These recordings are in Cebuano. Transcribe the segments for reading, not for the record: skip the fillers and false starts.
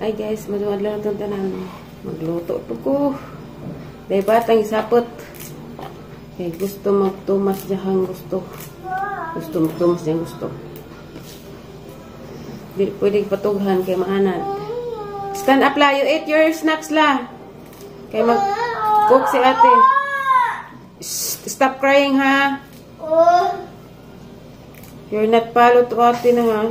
Ay guys, madumadlaw na itong tanan. Magluto to ko. Dahil batang isapot. Kay gusto magtumas diyang gusto. Gusto magtumas diyang gusto. Di pwede patughan kay maanad. Stand up la, you eat your snacks la. Kay mag-cook si ate. Shh, stop crying ha. You're not follow to ate na ha.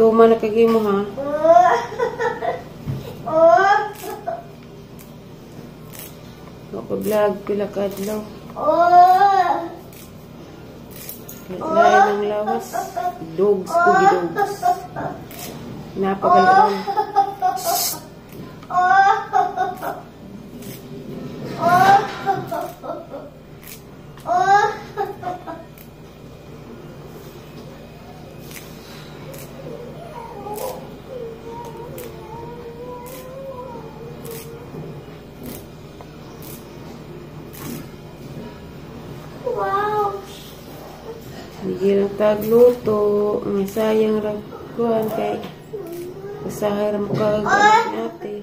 Tuma na kagi mo ha. Ako vlog pila ka adlaw. Lain ang lawas. Dogs ko gidogs. Napagaliron. Hindi lang tagluto. Ang sayang ragkuhan kay usahay ra mo kag ate.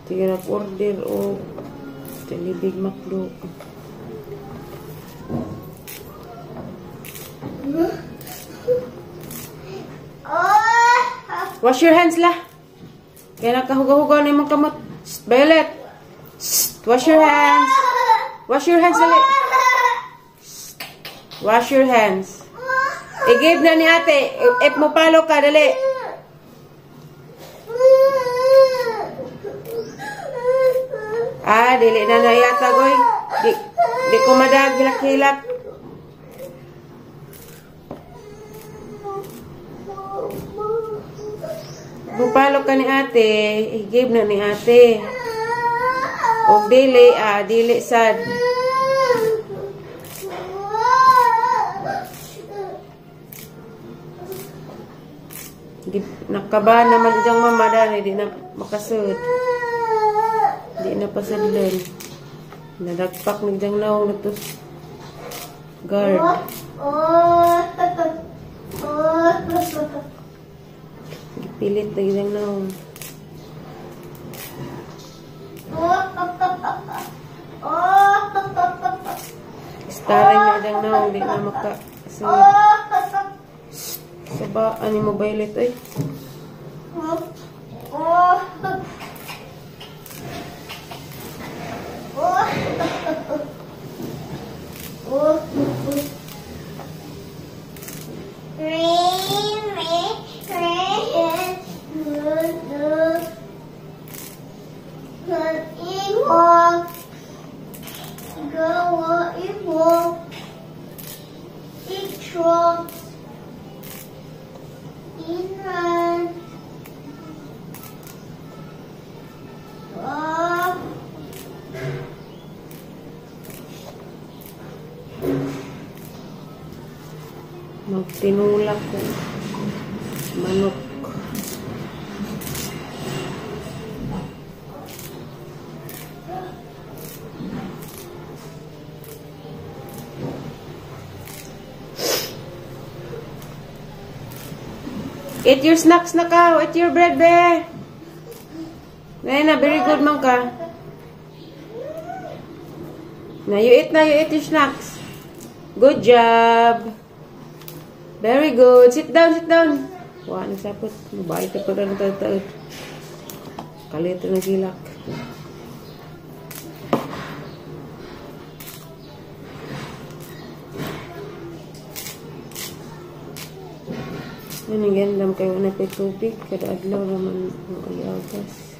Sige ra order o Jollibee, McDo. Wash your hands la. Kaya nakahuga-huga na imong kamot. Shh, Violet. Shh, wash your hands. Wash your hands, dali. Wash your hands. I-give na ni ate. If mo palo ka, dali. Ah, dili na nayata, goy. Di ko madag, hilak-hilak. Mupalo ka ni ate, i-give na ni ate. Og dili, dili sad. Di, nakaba naman diyang mama dali, di na makasud. Di na pasadlan. Nadagpak na diyang naong na to guard. Gipilit na diyang naong. Starring na diyang naong, di na makasud. Saba, ano mo Violet, ay? Magtinulak ko manok. Eat your snacks na ka. Eat your bread, be. Nay na, very good man ka. Na, you eat na. You eat your snacks. Good job. Very good. Sit down, sit down. Wala na sapot. Mabait ka pa rin taon. Kalito na gilak. Ano gandam kayo na pay tubig. Kada adlaw naman ang ayagas.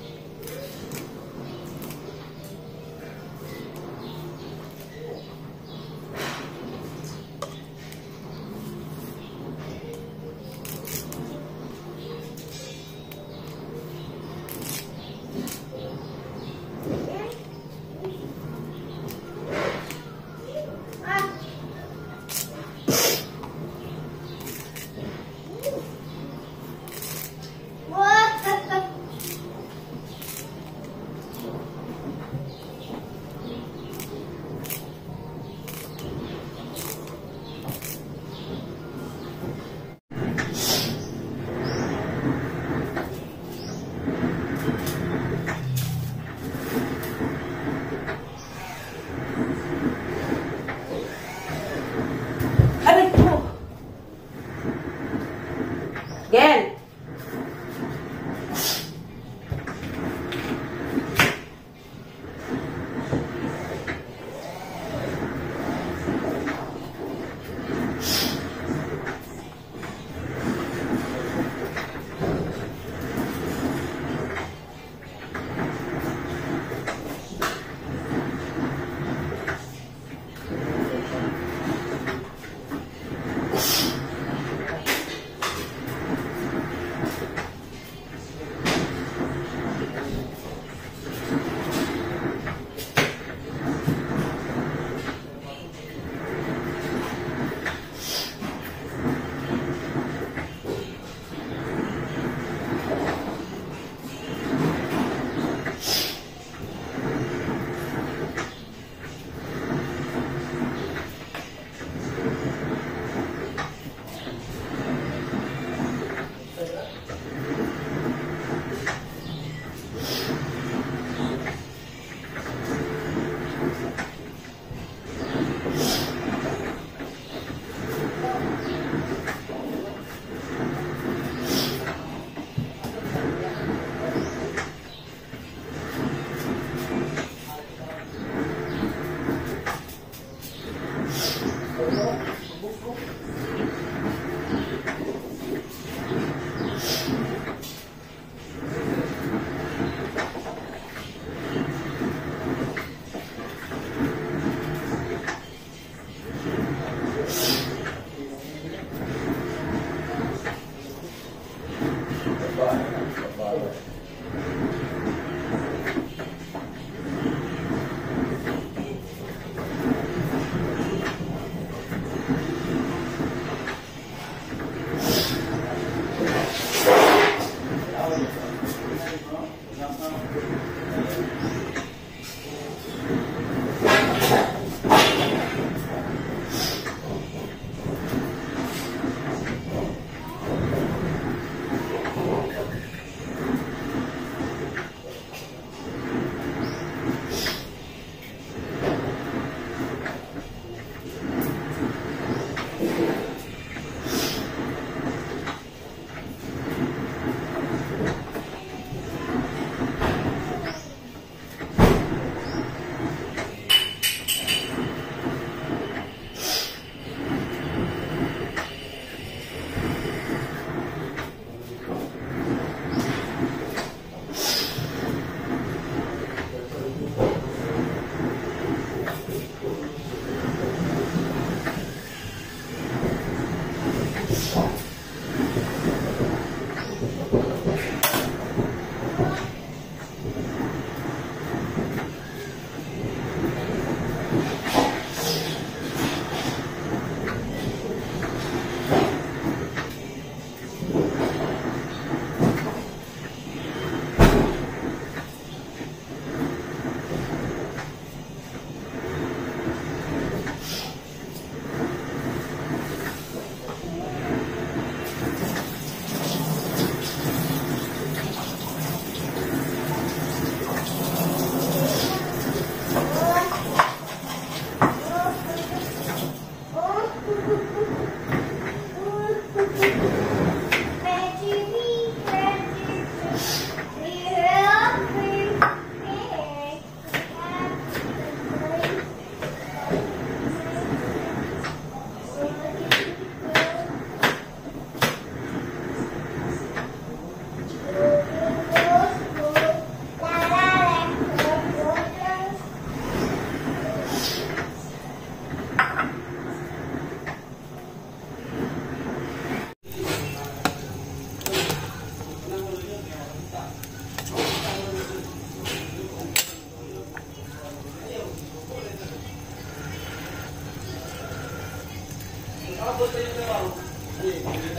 Abot tayo sa